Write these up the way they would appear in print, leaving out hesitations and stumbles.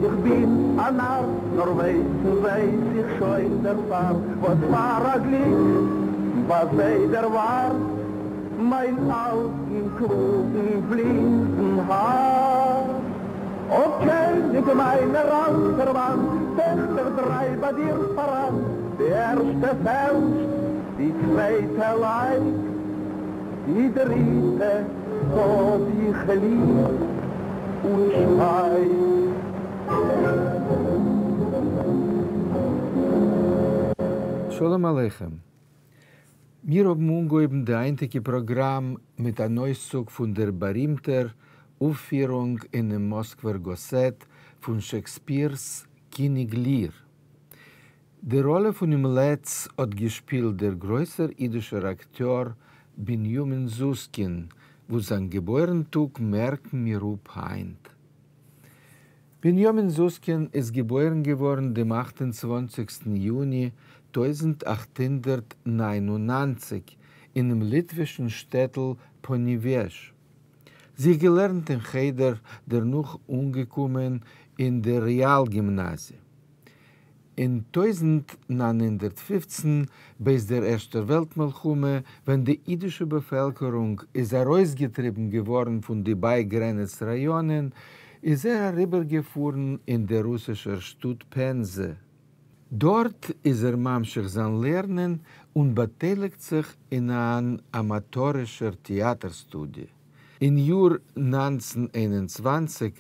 איך בין אַ נאַר, נאָר ווייסן ווייס איך שוין דערפאַר, וואָס פאַר אַ גליק בײַ זיי דערוואַרט מײַן אַלטן קלוגן בלינדן האַר. אָ, קעניג מײַנער אַלטער מאַן, טעכטער דרײַ בײַ דיר פאַראַן, די ערשטע פעלשט, די צווייטע לייגט, די דריטע האָב איך ליב און שווייגט. שלום עליכם. מיר האבן אנגעהויבן די היינטיגע פראגראם מיט אן אויסצוג פון דער בארימטער אויפפירונג אינעם מאסקווער גאסעט פון שעקספיר'ס קיניג ליר. די ראלע פונעם לץ האט געשפילט דער גרויסער אידישער אקטיאר בנימין זוסקין, וואס זיין געבוירן טאג מערקן מיר אפ היינט. בנימין זוסקין איז געבוירן געווארן דעם 28סטן יוני 1899 אינעם ליטווישן שטעטל פאניוועזש. זיך געלערנט אין חדר, דערנאך אנגעקומען אין דער רעאל-גימנאזיע. אין 1915, בעת דער ערשטער וועלט-מלחמה, ווען די אידישע באפעלקערונג איז ארויסגעטריבן געווארן פון די בייגרענעץ ראיאנען, איז ער אריבערגעפארן אין דער רוסישער שטאט פענזע. דארט איז ער ממשיך זיין לערנען און באטייליגט זיך אין אן אמאטארישער טעאטער-סטודיע. אין יאר 1921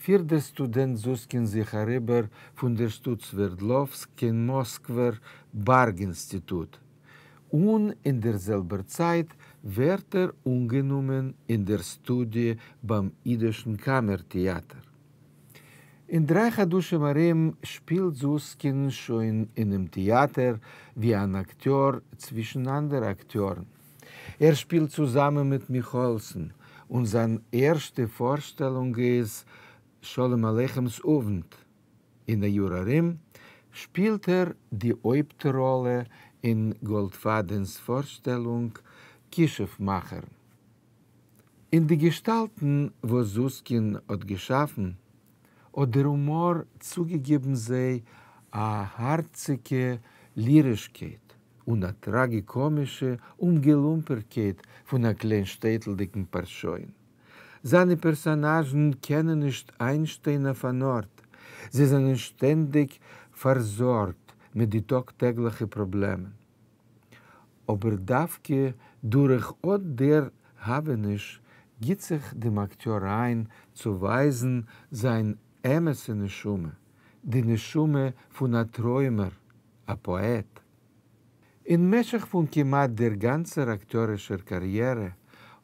פירט דער סטודענט זוסקין זיך אריבער פון דער שטאט סווערדלאווסק קיין מאסקווער בארג-אינסטיטוט, און אין דער זעלבער צייט ווערט ער אנגענומען אין דער סטודיע ביים אידישן קאמער-טעאטער. אין 3 חדשים ארום שפילט זוסקין שוין אינעם טעאטער ווי אן אקטיאר צווישן אנדערע אקטיארן. ער שפילט צוזאמען מיט מיכאעלסן, און זיין ערשטע פארשטעלונג איז שלום עליכמס אוונט. אין א יאר ארום שפילט ער די הויפט-ראלע אין גאלדפאדענס פארשטעלונג כישוף-מאכערין. אין די געשטאלטן, וואס זוסקין האט געשאפן, האט דער הומאר צוגעגעבן זיי א הארציגע לירישקייט און א טראגיקאמישע אומגעלומפערטקייט פון א קליינשטעטלדיגן פארשוין. זיינע פערסאנאזשן קענען נישט איינשטיין אויף אן ארט, זיי זענען שטענדיג פארזארגט מיט די טאג-טעגליכע פראבלעמען. אבער דווקא דורך אט דער האוועניש גיט זיך דעם אקטיאר איין צו ווייזן זיין אמת'ע נשמה, די נשמה פון א טרוימער, א פאעט. אין משך פון כמעט דער גאנצער אקטיארישער קאריערע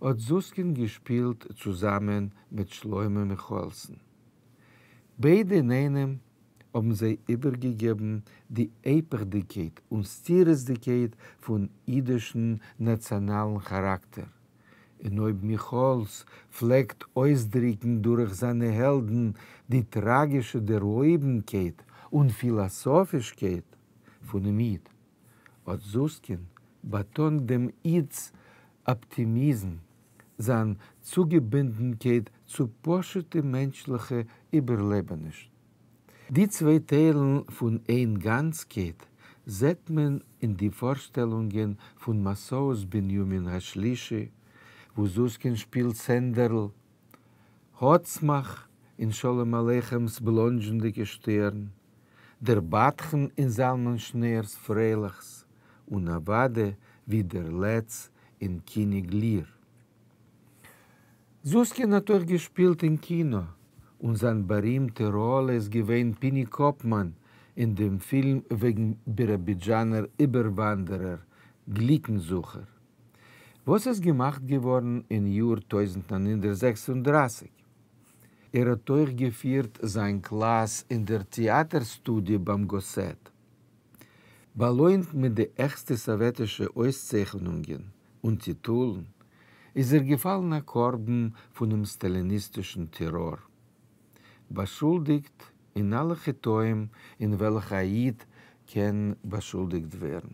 האט זוסקין געשפילט צוזאמען מיט שלמה מיכאעלסן. ביידע אינאיינעם האבן זיי איבערגעגעבן די היפכדיקייט און סתירות'דיגקייט פון אידישן נאציאנאלן כאראקטער. און אויב מיכאעלס פלעגט אויסדריקן דורך זיינע העלדן די טראגישע דערהויבנקייט און פילאסאפישקייט פונעם איד, האט זוסקין באטאנט דעם איד'ס אפטימיזם, זיין צוגעבונדנקייט צו פשוט'ע מענטשליכע איבערלעבענישן. די צוויי טיילן פון איין גאנצקייט זעט מען אין די פארשטעלונגען פון מסעות בנימין השלישי, וואו זוסקין שפילט סענדערל, האצמאך אין שלום עליכמס בלאנדזשנדיגע שטערן, דער בדחן אין זלמן שניאור'ס פרייליכס, און אוודאי ווי דער לץ אין קיניג ליר. זוסקין האט אויך געשפילט אין קינא, און זיין בארימטע ראלע איז געווען פיני קאפמאן אין דעם פילם וועגן ביראבידזשאנער איבערוואנדערער, גליקנזוכער, וואס איז געמאכט געווארן אין יאר 1936. ער האט אויך געפירט זיין קלאס אין דער טעאטער-סטודיע ביים גאסעט. באלוינט מיט די העכסטע סאוועטישע אויסצייכענונגען און טיטולן, איז ער געפאלן א קרבן פונעם סטאליניסטישן טעראר. באשולדיגט אין אלע חטאים אין וועלכע א איד קען באשולדיגט ווערן.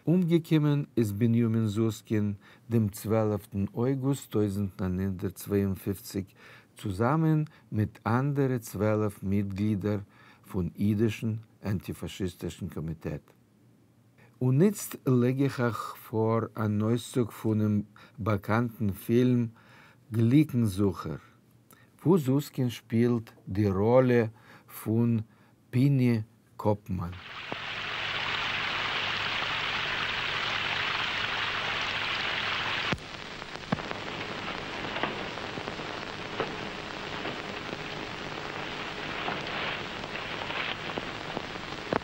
אומגעקומען איז בנימין זוסקין דעם 12. אויגוסט 1952. צוזאמען מיט אנדערע 12 מיטגלידער פון אידישן אנטיפאשיסטישן קאמיטעט. און איצט לייג איך אייך פאר אן אויסצוג פונעם באקאנטן פילם גליקנזוכער, וואו זוסקין שפילט די ראלע פון פיני קאפמאן.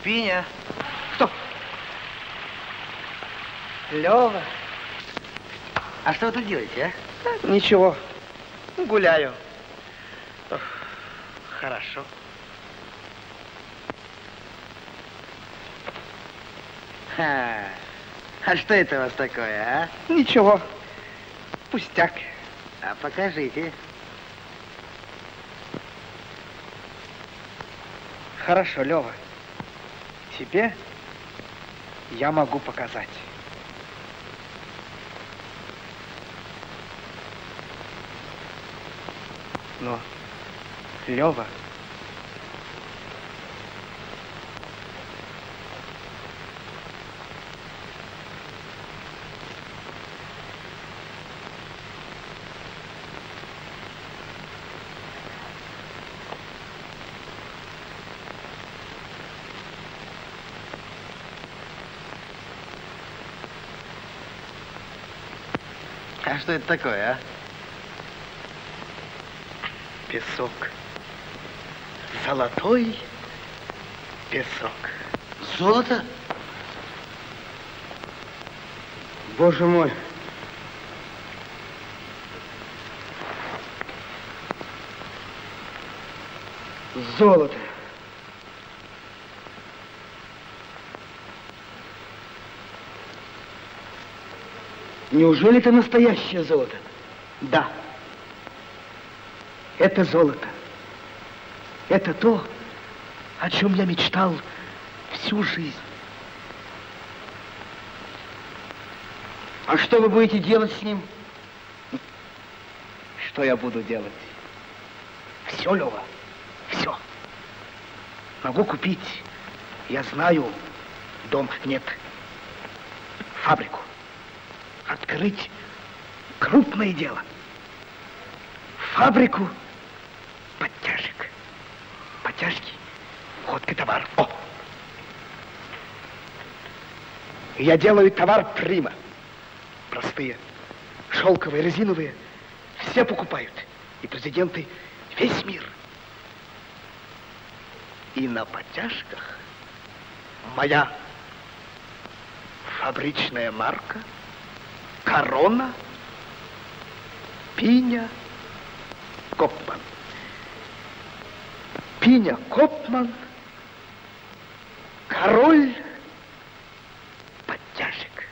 Пиня. Кто? Лева. А что вы тут делаете, а? Ничего. Гуляю. Ох, хорошо. Ха. А что это у вас такое, а? Ничего. Пустяк. А покажите. Хорошо, Лева. Тебе я могу показать. Но, Лева, А что это такое, а? Песок. Золотой песок. Золото? Боже мой. Золото. Неужели это настоящее золото? Да. Это золото. Это то, о чем я мечтал всю жизнь. А что вы будете делать с ним? Что я буду делать? Все, Лева, все. Могу купить, я знаю, дом нет, фабрику. Открыть крупное дело. Фабрику подтяжек. Подтяжки, ходкий товар. О! Я делаю товар прима. Простые, шелковые, резиновые. Все покупают. И президенты, весь мир. И на подтяжках моя фабричная марка Корона, Пиня, Копман. Пиня Копман, король подтяжек.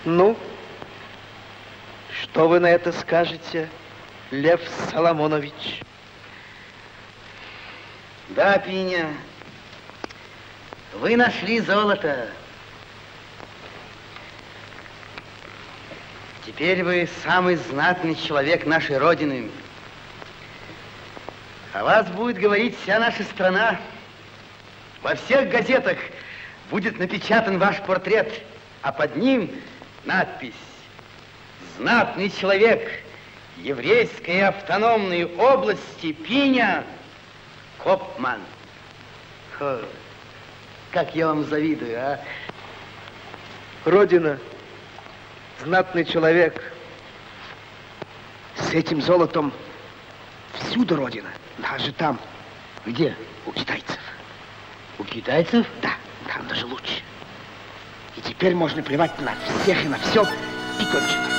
Ну, что вы на это скажете, Лев Соломонович? Да, Пиня, вы нашли золото. Теперь вы самый знатный человек нашей Родины. О вас будет говорить вся наша страна. Во всех газетах будет напечатан ваш портрет, а под ним надпись «Знатный человек еврейской автономной области Пиня Копман». Хо, как я вам завидую, а? Родина, знатный человек. С этим золотом всюду Родина, даже там. Где? У китайцев. У китайцев? Да, там даже лучше. И теперь можно плевать на всех и на все, и кончено.